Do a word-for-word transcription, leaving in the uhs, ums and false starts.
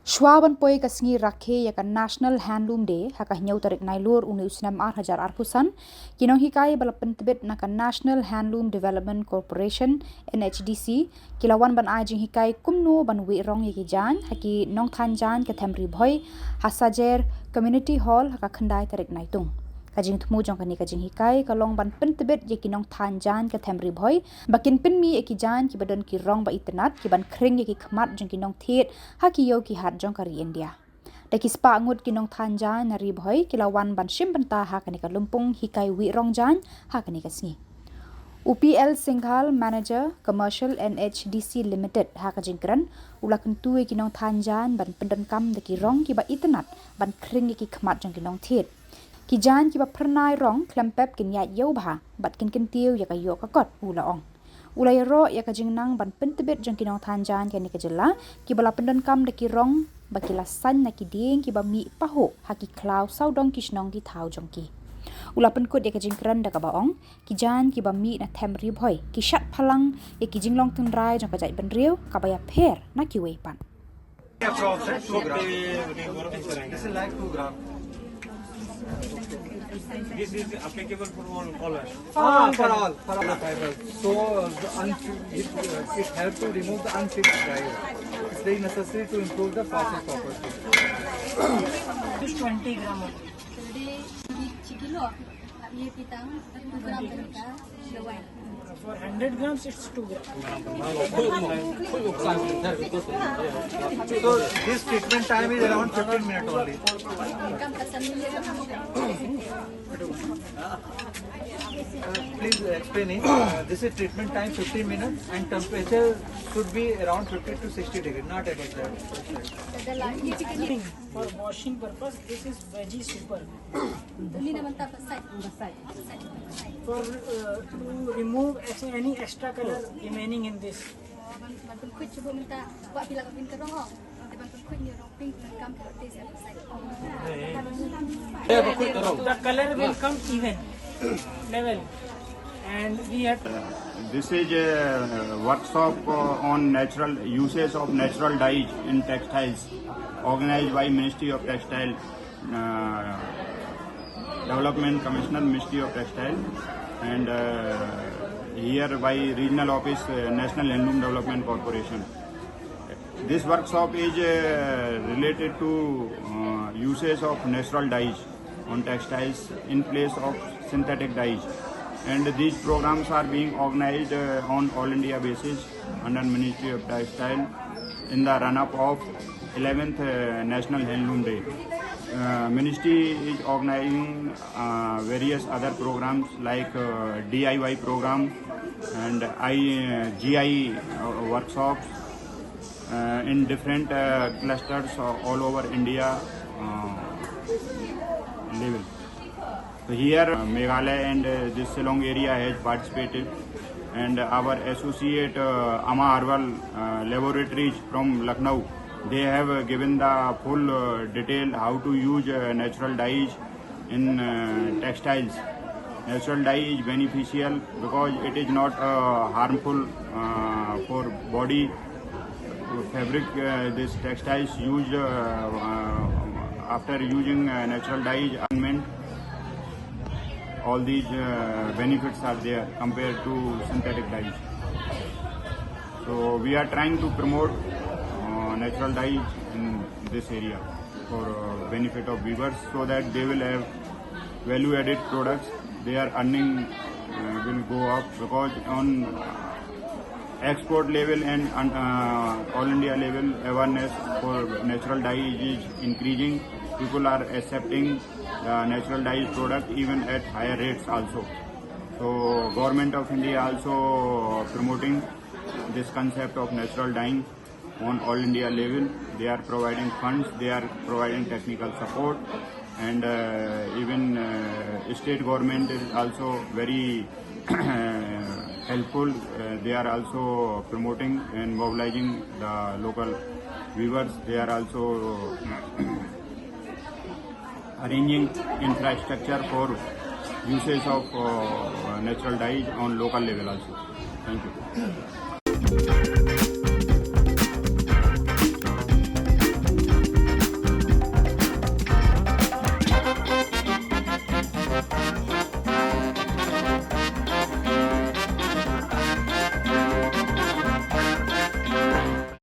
Shwa ban poi ka sngi rakhe ïa ka National Handloom Day ha ka hynñiew tarik Nailur une u snem ar hajar arphew san, ki nonghikai ba la pyntbit na ka National Handloom Development Corporation, N H D C, ki la wan ban ai jinghikai kumno ban wih rong ïa ki jaiñ ha ki nongthan jaiñ ka Them Ri Bhoi ha Sajer Community Hall ha ka khyndai tarik Naitung. Ka jingthmu jong kane ka jinghikai ka long ban pyntbit ïa ki nongthan jaiñ ka Them Ri Bhoi ba kin pynmih ïa ki jaiñ kiba don ki rong ba itynnat, ki ban khring ïa ki khmat jong ki nongthied ha ki ïew ki hat jong ka ri India. Da ki spah ngut ki nongthan jaiñ na Ri Bhoi ki la wan ban shim bynta ha kane ka lympung hikai wih rong jaiñ ha kane ka sngi. U P L Singhal, Manager, Commercial, N H D C Limited, ha ka jingkren, u la kyntu ïa ki nongthan jaiñ ban pyndonkam da ki rong kiba itynnat ban khring ïa ki khmat jong ki nongthied. Ki jaiñ kiba phyrnai rong khlem pep kin ïaid ïew bha bad kin kyntiew ïa ka ïoh ka kot, u la ong. U la ïaroh ïa ka jingnang ban pyntbit jong ki nongthan jaiñ kane ka jylla kiba la pyndonkam da ki rong ba ki la saiñ na ki dieng kiba mih pahuh ha ki khlaw sawdong ki shnong ki thaw jong ki. U la pynkut ïa ka jingkren da kaba ong, ki jaiñ kiba mih na Them Ri Bhoi ki shad phalang ïa ki jinglong tynrai jong ka jaitbynriew kaba ïapher na kiwei pat. This is like two gram. This is applicable for all colors. Ah, for all, for all the fibers. So the unfi- it, uh, it helps to remove the unfixed dye. It's very necessary to improve the fast property. This twenty gram. Jadi, ini kilo, ini pitang, satu gram. For hundred grams, it's two grams. So this treatment time is around fifteen minutes only. Uh, please explain it. Uh, this is treatment time fifteen minutes and temperature should be around fifty to sixty degree, not above that. For washing purpose, this is Veggie Super. Ini nama tak besar. For uh, to remove ex- any extra color remaining in this. Ban ban pynkuit cuba mynta buat pila ka pink ka rong. Ban pynkuit ni rong pink, pink kam pink. The color will come even, level. And we have This is a workshop uh, on natural uses of natural dyes in textiles, organized by Ministry of Textile, uh, Development Commissioner, Ministry of Textile, and uh, here by Regional Office, uh, National Handloom Development Corporation. This workshop is uh, related to uh, uses of natural dyes on textiles in place of synthetic dyes, and these programs are being organized uh, on all India basis under Ministry of Textile in the run-up of eleventh uh, National Handloom Day. Uh, ministry is organizing uh, various other programs like uh, D I Y program and I, uh, G I uh, workshops uh, in different uh, clusters uh, all over India uh, level. So here, uh, Meghalaya and uh, this Shillong area has participated, and our associate uh, Ama Herbal uh, Laboratories from Lucknow, they have uh, given the full uh, detail how to use uh, natural dyes in uh, textiles. Natural dye is beneficial because it is not uh, harmful uh, for body. Fabric, uh, this textiles used uh, uh, after using uh, natural dyes, environment, all these uh, benefits are there compared to synthetic dyes. So we are trying to promote uh, natural dyes in this area for uh, benefit of weavers, so that they will have value added products. Their earning uh, will go up, because on export level and uh, all India level, awareness for natural dye is increasing. People are accepting the natural dye product even at higher rates also. So Government of India also promoting this concept of natural dyeing on all India level. They are providing funds, they are providing technical support, and uh, even uh, state government is also very helpful. Uh, they are also promoting and mobilizing the local weavers. They are also arranging infrastructure for usage of uh, natural dyes on local level also. Thank you.